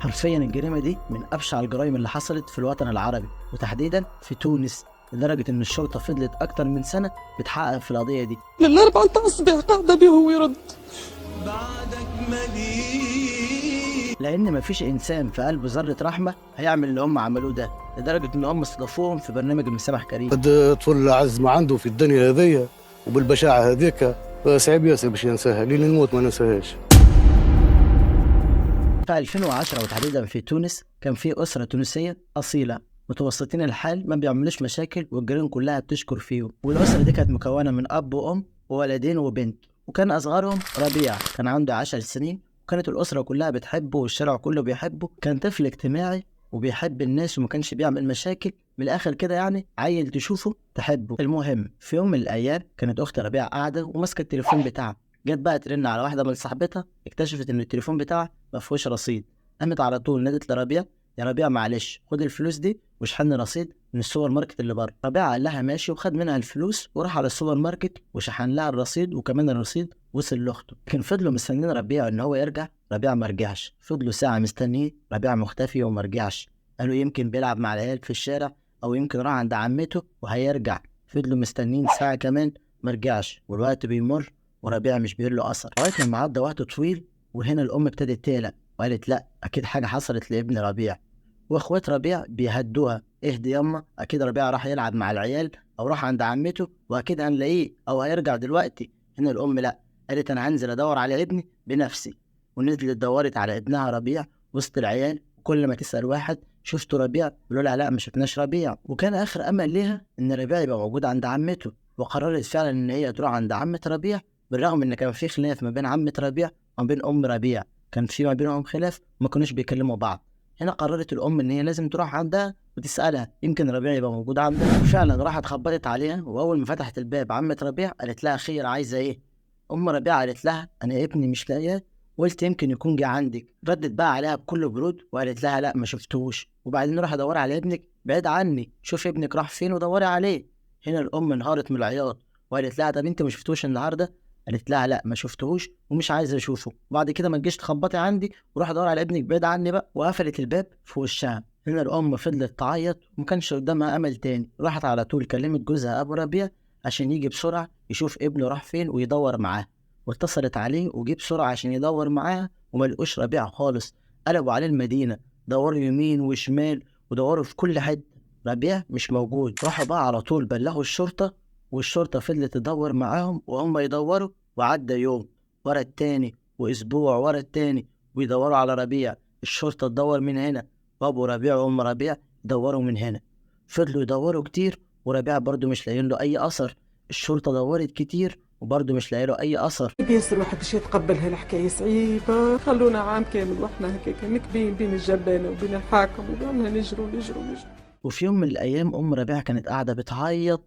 حرفيا الجريمة دي من أبشع الجرائم اللي حصلت في الوطن العربي، وتحديدا في تونس، لدرجة إن الشرطة فضلت أكتر من سنة بتحقق في القضية دي. للأربعة متاع الصباح قاعدة بيه وهو يرد. بعدك مليء، لأن مفيش إنسان في قلبه ذرة رحمة هيعمل اللي هم عملوه ده، لدرجة إن هم استضافوهم في برنامج المسامح كريم. قد طفل عز ما عنده في الدنيا هذية وبالبشاعة هذيك صعيب ياسر باش ينساها، لين الموت ما ننساهاش. في 2010 وتحديدا في تونس كان في أسرة تونسية أصيلة متوسطين الحال، ما بيعملوش مشاكل والجيران كلها بتشكر فيهم. والأسرة دي كانت مكونة من أب وأم وولدين وبنت، وكان أصغرهم ربيع، كان عنده 10 سنين، وكانت الأسرة كلها بتحبه والشارع كله بيحبه. كان طفل اجتماعي وبيحب الناس وما كانش بيعمل مشاكل، من الآخر كده يعني عيل تشوفه تحبه. المهم في يوم من الأيام كانت أخت ربيع قاعدة وماسكة التليفون بتاعها، جت بقى ترن على واحدة من صاحبتها، اكتشفت إن التليفون بتاعها ما فيهوش رصيد. قامت على طول نادت لربيع، يا ربيع معلش خد الفلوس دي واشحن رصيد من السوبر ماركت اللي بره. ربيع قال لها ماشي، وخد منها الفلوس وراح على السوبر ماركت وشحن لها الرصيد، وكمان الرصيد وصل لاخته. لكن فضلوا مستنيين ربيع ان هو يرجع، ربيع ما رجعش. فضلوا ساعة مستنيه، ربيع مختفي وما رجعش. قالوا يمكن بيلعب مع العيال في الشارع، او يمكن راح عند عمته وهيرجع. فضلوا مستنيين ساعة كمان ما رجعش، والوقت بيمر وربيع مش بيقول له اثر، لغاية لما عدى وقت طويل. وهنا الام ابتدت تقلق وقالت لا اكيد حاجة حصلت لابن ربيع. واخوات ربيع بيهدوها، اهدي يما اكيد ربيع راح يلعب مع العيال او راح عند عمته واكيد هنلاقيه او هيرجع دلوقتي. هنا الام لا، قالت انا هنزل ادور على ابني بنفسي. ونزلت دورت على ابنها ربيع وسط العيال، وكل ما تسال واحد شفتوا ربيع يقولوا لها لا ما شفناش ربيع. وكان اخر امل ليها ان ربيع يبقى موجود عند عمته، وقررت فعلا ان هي تروح عند عمه ربيع، بالرغم ان كان في خلاف ما بين عمه ربيع وما بين ام ربيع، كان في ما بينهم خلاف وما كانوش بيكلموا بعض. هنا قررت الام ان هي لازم تروح عندها وتسالها يمكن ربيع يبقى موجود عندها. وفعلا راحت خبطت عليها، واول ما فتحت الباب عمه ربيع قالت لها خير عايزه ايه؟ ام ربيع قالت لها انا ابني مش لاقياه، قلت يمكن يكون جه عندك. ردت بقى عليها بكل برود وقالت لها لا ما شفتوش، وبعدين روح ادور على ابنك بعيد عني، شوف ابنك راح فين ودوري عليه. هنا الام انهارت من العياط وقالت لها طب انت ما شفتوش النهارده؟ قالت لها لا ما شفتهوش ومش عايزه اشوفه، وبعد كده ما تجيش تخبطي عندي وروح ادور على ابنك بعيد عني بقى. وقفلت الباب في وشها. هنا الام فضلت تعيط وما كانش قدامها امل تاني، راحت على طول كلمت جوزها ابو ربيع عشان يجي بسرعة يشوف ابنه راح فين ويدور معاه، واتصلت عليه وجي بسرعة عشان يدور معاه وما لقوش ربيع خالص. قلبوا عليه المدينة، دوروا يمين وشمال ودوروا في كل حتة، ربيع مش موجود. راحوا بقى على طول بلغوا الشرطة، والشرطة فضلت تدور معاهم وهم يدوروا، وعدى يوم ورا التاني واسبوع ورا التاني ويدوروا على ربيع. الشرطة تدور من هنا، وابو ربيع وام ربيع يدوروا من هنا. فضلوا يدوروا كتير وربيع برضو مش لاقيين له اي اثر. الشرطة دورت كتير وبرضو مش لاقي له اي اثر. ياسر واحد باش يتقبل هالحكايه صعيبة، خلونا عام كامل واحنا هكاك نكبين بين الجبانه وبين الحاكم وبعملنا نجروا نجروا نجروا. وفي يوم من الايام ام ربيع كانت قاعدة بتعيط،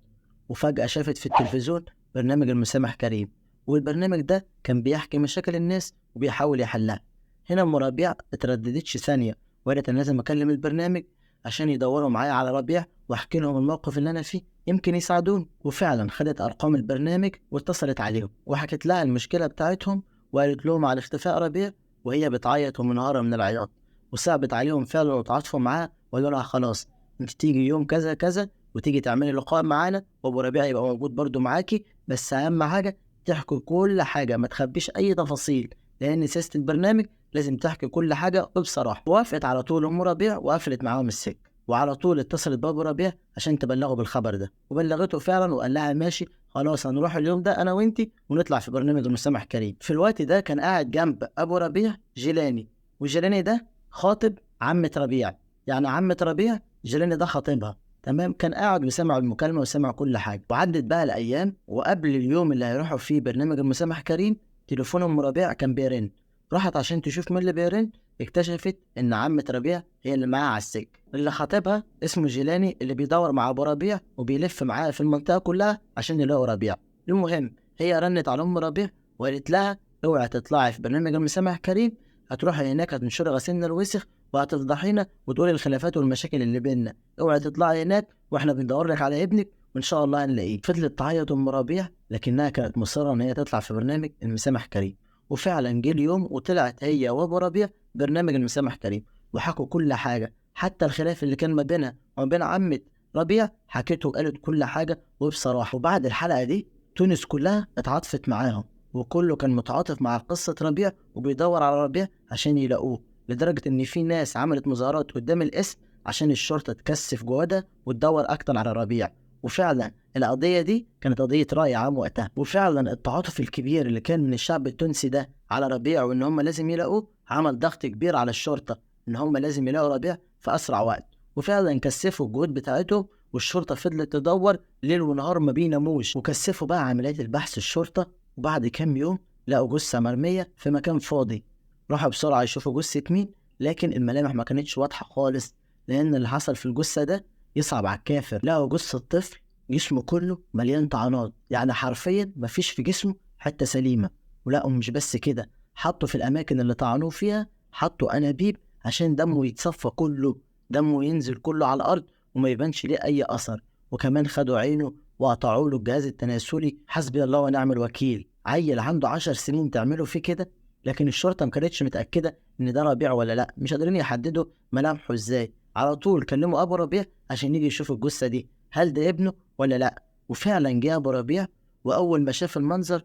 وفجاة شافت في التلفزيون برنامج المسامح كريم، والبرنامج ده كان بيحكي مشاكل الناس وبيحاول يحلها. هنا ام ربيع اترددتش ثانية وقالت انا لازم اكلم البرنامج عشان يدوروا معايا على ربيع واحكي لهم الموقف اللي انا فيه يمكن يساعدوني. وفعلا خدت ارقام البرنامج واتصلت عليهم وحكت لها المشكلة بتاعتهم وقالت لهم على اختفاء ربيع، وهي بتعيط ومنهاره من العياط. وصعبت عليهم فعلا وتعاطفوا معاها وقالوا لها خلاص انت تيجي يوم كذا كذا وتيجي تعملي لقاء معانا، وابو ربيع يبقى موجود برده معاكي، بس اهم حاجة تحكوا كل حاجة ما تخبيش اي تفاصيل، لان سياسة البرنامج لازم تحكي كل حاجة بصراحة. وافقت على طول ام ربيع وقفلت معاهم السكة، وعلى طول اتصلت بابو ربيع عشان تبلغه بالخبر ده، وبلغته فعلا وقال لها ماشي خلاص هنروح اليوم ده انا وانتي ونطلع في برنامج المسامح كريم. في الوقت ده كان قاعد جنب ابو ربيع جيلاني، وجيلاني ده خاطب عمه ربيع، يعني عمه ربيع جيلاني ده خاطبها، تمام. كان قاعد وسمع المكالمة وسمع كل حاجة. وعدت بقى الايام، وقبل اليوم اللي هيروحوا فيه برنامج المسامح كريم تليفون ام ربيع كان بيرن. راحت عشان تشوف مين اللي بيرن، اكتشفت ان عمه ربيع هي اللي معاها على السكة، اللي خاطبها اسمه جيلاني اللي بيدور مع ابو ربيع وبيلف معاه في المنطقة كلها عشان يلاقوا ربيع. المهم هي رنت على ام ربيع وقالت لها اوعي تطلعي في برنامج المسامح كريم، هتروحي هناك هتنشري غسيلنا الوسخ وهتفضحينا وتقولي الخلافات والمشاكل اللي بينا، اوعي تطلعي هناك واحنا بندور لك على ابنك وان شاء الله هنلاقيه. فضلت تعيط ام ربيع لكنها كانت مصرة ان هي تطلع في برنامج المسامح كريم، وفعلا جه اليوم وطلعت هي وابو ربيع برنامج المسامح كريم. وحكوا كل حاجة، حتى الخلاف اللي كان ما بينها وما بين عمة ربيع حكيته وقالت كل حاجة وبصراحة. وبعد الحلقة دي تونس كلها اتعاطفت معاهم، وكله كان متعاطف مع قصة ربيع وبيدور على ربيع عشان يلاقوه، لدرجة إن في ناس عملت مظاهرات قدام القسم عشان الشرطة تكثف جهودها وتدور أكتر على ربيع. وفعلا القضية دي كانت قضية رأي عام وقتها، وفعلا التعاطف الكبير اللي كان من الشعب التونسي ده على ربيع وإن هم لازم يلاقوه عمل ضغط كبير على الشرطة إن هم لازم يلاقوا ربيع في أسرع وقت. وفعلا كثفوا الجهود بتاعتهم، والشرطة فضلت تدور ليل ونهار ما بيناموش، وكثفوا بقى عمليات البحث الشرطة. وبعد كام يوم لقوا جثة مرمية في مكان فاضي، راحوا بسرعة يشوفوا جثة مين، لكن الملامح ما كانتش واضحة خالص، لأن اللي حصل في الجثة ده يصعب على الكافر. لقوا جثة طفل جسمه كله مليان طعنات، يعني حرفيا مفيش في جسمه حتة سليمة. ولقوا مش بس كده، حطوا في الأماكن اللي طعنوه فيها حطوا أنابيب عشان دمه يتصفى كله، دمه ينزل كله على الأرض وما يبانش ليه أي أثر. وكمان خدوا عينه وقطعوا له الجهاز التناسلي. حسبي الله ونعم الوكيل، عيل عنده 10 سنين تعملوا فيه كده؟ لكن الشرطة ما كانتش متأكدة إن ده ربيع ولا لأ، مش قادرين يحددوا ملامحه إزاي. على طول كلموا أبو ربيع عشان يجي يشوف الجثة دي هل ده ابنه ولا لأ. وفعلا جه أبو ربيع، وأول ما شاف المنظر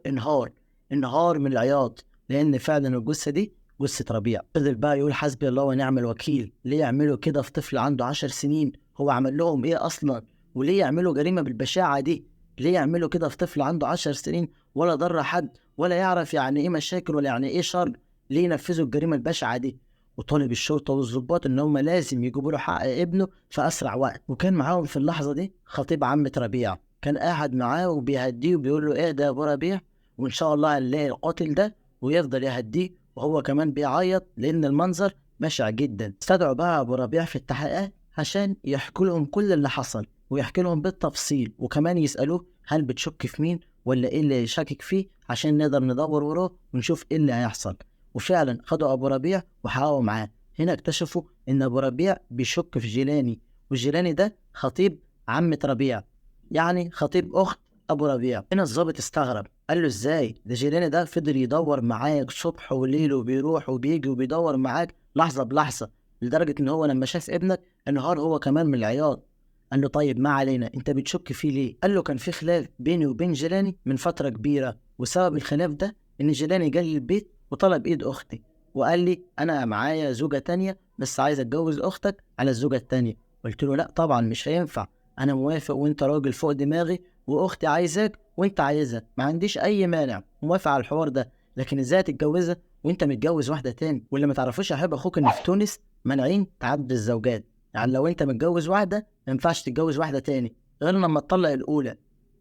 انهار من العياط، لأن فعلا الجثة دي جثة ربيع. فضل بقى يقول حسبي الله ونعم الوكيل، ليه يعملوا كده في طفل عنده 10 سنين؟ هو عمل لهم إيه أصلا؟ وليه يعملوا جريمة بالبشاعة دي؟ ليه يعملوا كده في طفل عنده 10 سنين ولا ضر حد ولا يعرف يعني إيه مشاكل ولا يعني إيه شر؟ ليه ينفذوا الجريمة البشعة دي؟ وطالب الشرطة والضباط إن هم لازم يجيبوا له حق ابنه في أسرع وقت. وكان معاهم في اللحظة دي خطيب عمة ربيع، كان قاعد معاه وبيهديه وبيقول له إيه ده يا أبو ربيع، وإن شاء الله هنلاقي القاتل ده، ويفضل يهديه وهو كمان بيعيط لأن المنظر بشع جدا. استدعوا بقى أبو ربيع في التحقيقات عشان يحكوا لهم كل اللي حصل ويحكي لهم بالتفصيل، وكمان يسألوه هل بتشك في مين ولا إيه اللي شاكك فيه عشان نقدر ندور وراه ونشوف إيه اللي هيحصل. وفعلا خدوا أبو ربيع وحققوا معاه. هنا اكتشفوا إن أبو ربيع بيشك في جيلاني، والجيلاني ده خطيب عمة ربيع، يعني خطيب أخت أبو ربيع. هنا الضابط استغرب، قال له إزاي ده جيلاني ده فضل يدور معاك صبح وليل وبيروح وبيجي وبيدور معاك لحظة بلحظة، لدرجة إن هو لما شاف ابنك انهار هو كمان من العياط. قال له طيب ما علينا، انت بتشك فيه ليه؟ قال له كان في خلاف بيني وبين جيلاني من فترة كبيرة، وسبب الخلاف ده إن جيلاني جالي البيت وطلب إيد أختي وقال لي أنا معايا زوجة تانية بس عايز أتجوز أختك على الزوجة التانية. قلت له لا طبعا مش هينفع، أنا موافق وأنت راجل فوق دماغي وأختي عايزاك وأنت عايزها، ما عنديش أي مانع، موافق على الحوار ده، لكن إزاي تتجوزها وأنت متجوز واحدة تاني؟ واللي ما تعرفوش يا حبيب أخوك إن في تونس مانعين تعدد الزوجات، يعني لو أنت متجوز واحدة ما ينفعش تتجوز واحدة تاني غير لما تطلق الأولى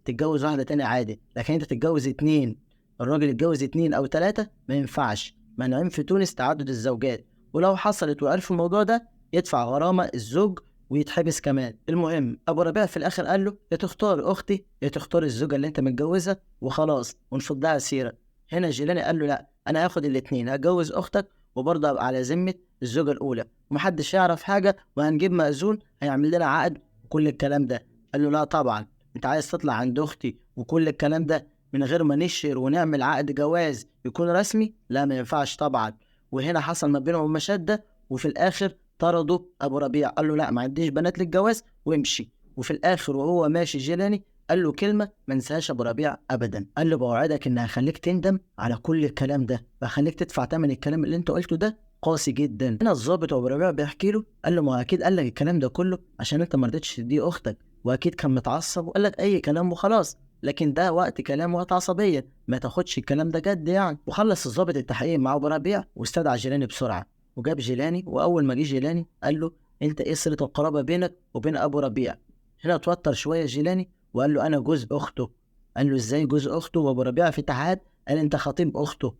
تتجوز واحدة تاني عادي، لكن أنت تتجوز 2، الراجل يتجوز 2 أو 3 ما ينفعش، مانعين في تونس تعدد الزوجات، ولو حصلت وعرفوا الموضوع ده يدفع غرامة الزوج ويتحبس كمان. المهم أبو ربيع في الآخر قال له يا تختار أختي يا تختار الزوجة اللي أنت متجوزها وخلاص ونفضها سيرة. هنا جيلاني قال له لا، أنا هاخد الاتنين، هتجوز أختك وبرضه أبقى على ذمة الزوجة الأولى ومحدش يعرف حاجة، وهنجيب مأذون هيعمل لنا عقد وكل الكلام ده. قال له لا طبعا، أنت عايز تطلع عند أختي وكل الكلام ده من غير ما نشهر ونعمل عقد جواز يكون رسمي؟ لا ما ينفعش طبعا. وهنا حصل ما بينهم مشادة، وفي الآخر طردوا أبو ربيع، قال له لا ما عنديش بنات للجواز وامشي. وفي الآخر وهو ماشي جيلاني قال له كلمة ما انساهاش أبو ربيع أبدا، قال له بوعدك إن هخليك تندم على كل الكلام ده، وهخليك تدفع ثمن الكلام اللي أنت قلته ده قاسي جدا. هنا الظابط وأبو ربيع بيحكي له، قال له ما أكيد قال لك الكلام ده كله عشان أنت ما رضيتش تدي أختك، وأكيد كان متعصب وقال لك أي كلام وخلاص، لكن ده وقت كلام وقت عصبية، ما تاخدش الكلام ده جد يعني. وخلص الظابط التحقيق مع أبو ربيع واستدعى جيلاني بسرعة وجاب جيلاني. وأول ما جه جيلاني قال له أنت إيه صلة القرابة بينك وبين أبو ربيع؟ هنا اتوتر شوية جيلاني وقال له أنا جوز أخته. قال له إزاي جوز أخته؟ وأبو ربيع في التحقيقات قال أنت خطيب أخته.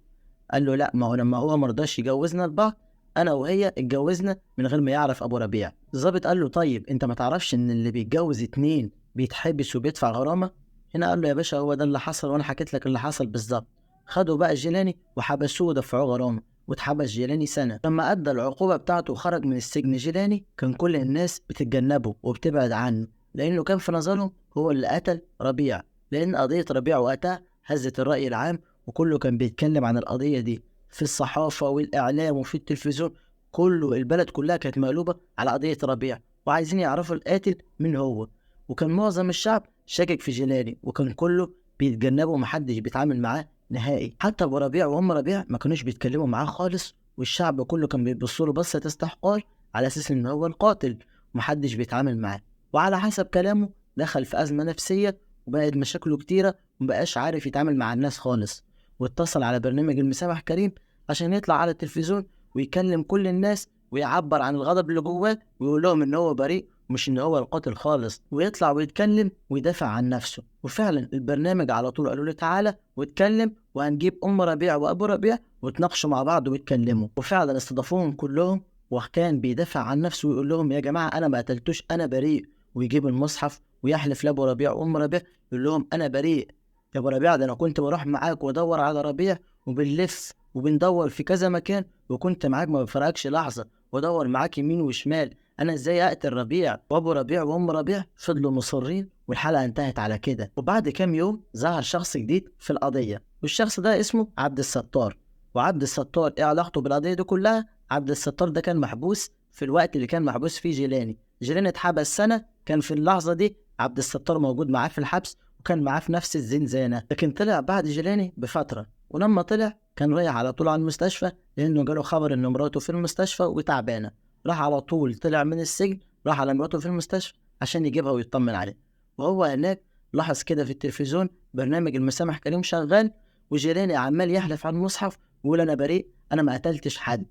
قال له لا، ما هو لما هو مرضاش يجوزنا لبعض أنا وهي اتجوزنا من غير ما يعرف أبو ربيع. الظابط قال له طيب أنت ما تعرفش إن اللي بيتجوز 2 بيتحبس وبيدفع غرامة؟ هنا قال له يا باشا هو ده اللي حصل وأنا حكيت لك اللي حصل بالظبط. خدوا بقى جيلاني وحبسوه ودفعوه غرامة، واتحبس جيلاني سنة. لما أدى العقوبة بتاعته وخرج من السجن جيلاني كان كل الناس بتتجنبه وبتبعد عنه، لأنه كان في نظرهم هو اللي قتل ربيع، لأن قضية ربيع وقتها هزت الرأي العام وكله كان بيتكلم عن القضية دي في الصحافة والإعلام وفي التلفزيون، كله البلد كلها كانت مقلوبة على قضية ربيع، وعايزين يعرفوا القاتل مين هو. وكان معظم الشعب شاكك في جيلاني، وكان كله بيتجنبه ومحدش بيتعامل معاه نهائي. حتى ابو ربيع وام ربيع ما كانوش بيتكلموا معاه خالص، والشعب كله كان بيبصوا له بصة استحقار على اساس ان هو القاتل ومحدش بيتعامل معاه. وعلى حسب كلامه دخل في ازمة نفسية وبقت مشاكله كتيرة ومبقاش عارف يتعامل مع الناس خالص. واتصل على برنامج المسامح كريم عشان يطلع على التلفزيون ويكلم كل الناس ويعبر عن الغضب اللي جواه ويقول لهم ان هو بريء مش ان هو القاتل خالص، ويطلع ويتكلم ويدافع عن نفسه. وفعلا البرنامج على طول قالوا له تعالى واتكلم، وهنجيب ام ربيع وابو ربيع وتناقشوا مع بعض ويتكلموا. وفعلا استضافوهم كلهم، وكان بيدافع عن نفسه ويقول لهم يا جماعة انا ما قتلتوش، انا بريء، ويجيب المصحف ويحلف لابو ربيع وام ربيع يقول لهم انا بريء يا ابو ربيع، ده انا كنت بروح معاك وادور على ربيع وبنلف وبندور في كذا مكان، وكنت معاك ما بفرقكش لحظة، وادور معاك يمين وشمال، انا ازاي اقتل ربيع؟ وابو ربيع وام ربيع فضلوا مصرين، والحلقة انتهت على كده. وبعد كام يوم ظهر شخص جديد في القضية، والشخص ده اسمه عبد الستار. وعبد الستار ايه علاقته بالقضية دي كلها؟ عبد الستار ده كان محبوس في الوقت اللي كان محبوس فيه جيلاني. جيلاني اتحبس سنة، كان في اللحظة دي عبد الستار موجود معاه في الحبس وكان معاه في نفس الزنزانة، لكن طلع بعد جيلاني بفترة. ولما طلع كان رايح على طول على المستشفى لانه جاله خبر ان مراته في المستشفى وتعبانه. راح على طول طلع من السجن راح على مراته في المستشفى عشان يجيبها ويطمن عليها. وهو هناك لاحظ كده في التلفزيون برنامج المسامح كريم شغال، وجيلاني عمال يحلف على المصحف ويقول انا بريء، انا ما قتلتش حد.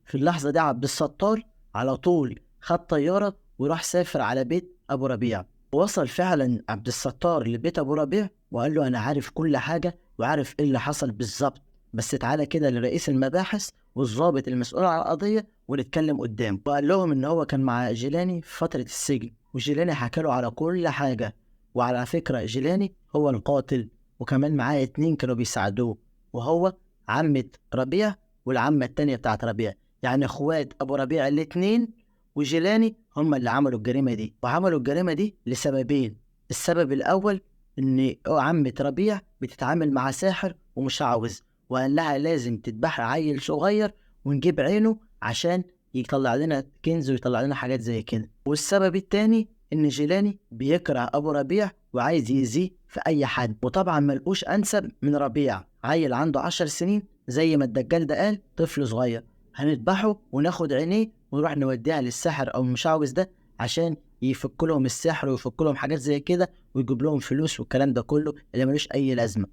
في اللحظة دي عبد الستار على طول خد طيارة وراح سافر على بيت ابو ربيع. وصل فعلا عبد الستار لبيت ابو ربيع وقال له انا عارف كل حاجة وعارف ايه اللي حصل بالظبط، بس تعالى كده لرئيس المباحث والضابط المسؤول على القضية ونتكلم قدامه. وقال لهم ان هو كان مع جيلاني في فترة السجن، وجيلاني حكى له على كل حاجة. وعلى فكرة جيلاني هو القاتل، وكمان معاه 2 كانوا بيساعدوه، وهو عمه ربيع والعمة التانية بتاعت ربيع، يعني اخوات ابو ربيع الاثنين وجيلاني هم اللي عملوا الجريمة دي. وعملوا الجريمة دي لسببين. السبب الاول ان عمه ربيع بتتعامل مع ساحر ومشعوذ، وقال لها لازم تذبح عيل صغير ونجيب عينه عشان يطلع لنا كنز ويطلع لنا حاجات زي كده. والسبب التاني ان جيلاني بيكره ابو ربيع وعايز يأذيه في اي حد، وطبعا ملقوش انسب من ربيع، عيل عنده 10 سنين زي ما الدجال ده قال، طفل صغير، هنذبحه وناخد عينيه ونروح نوديها للساحر او المشعوذ ده عشان يفك لهم السحر ويفك لهم حاجات زي كده ويجيب لهم فلوس والكلام ده كله اللي ملوش اي لازمه.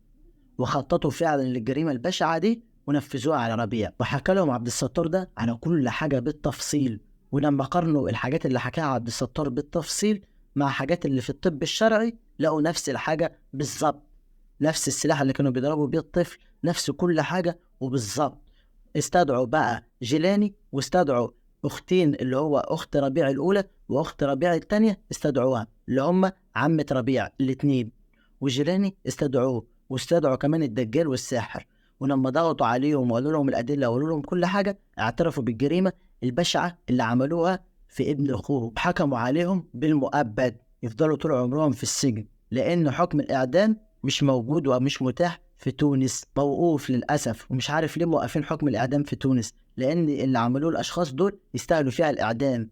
وخططوا فعلا للجريمه البشعة دي ونفذوها على ربيع. وحكى لهم عبد الستار ده على كل حاجة بالتفصيل، ولما قارنوا الحاجات اللي حكاها عبد الستار بالتفصيل مع حاجات اللي في الطب الشرعي لقوا نفس الحاجة بالظبط، نفس السلاح اللي كانوا بيضربوا بيه الطفل، نفس كل حاجة وبالظبط. استدعوا بقى جيلاني واستدعوا اختين اللي هو اخت ربيع الاولى واخت ربيع الثانية، استدعوها اللي هم عمه ربيع الاثنين، وجيلاني استدعوه، واستدعوا كمان الدجال والساحر. ولما ضغطوا عليهم وقالوا لهم الادلة وقالوا لهم كل حاجة اعترفوا بالجريمة البشعة اللي عملوها في ابن اخوه، حكموا عليهم بالمؤبد، يفضلوا طول عمرهم في السجن، لان حكم الاعدام مش موجود ومش متاح في تونس، موقوف للاسف. ومش عارف ليه موقفين حكم الاعدام في تونس، لان اللي عملوه الاشخاص دول يستاهلوا فيها الاعدام.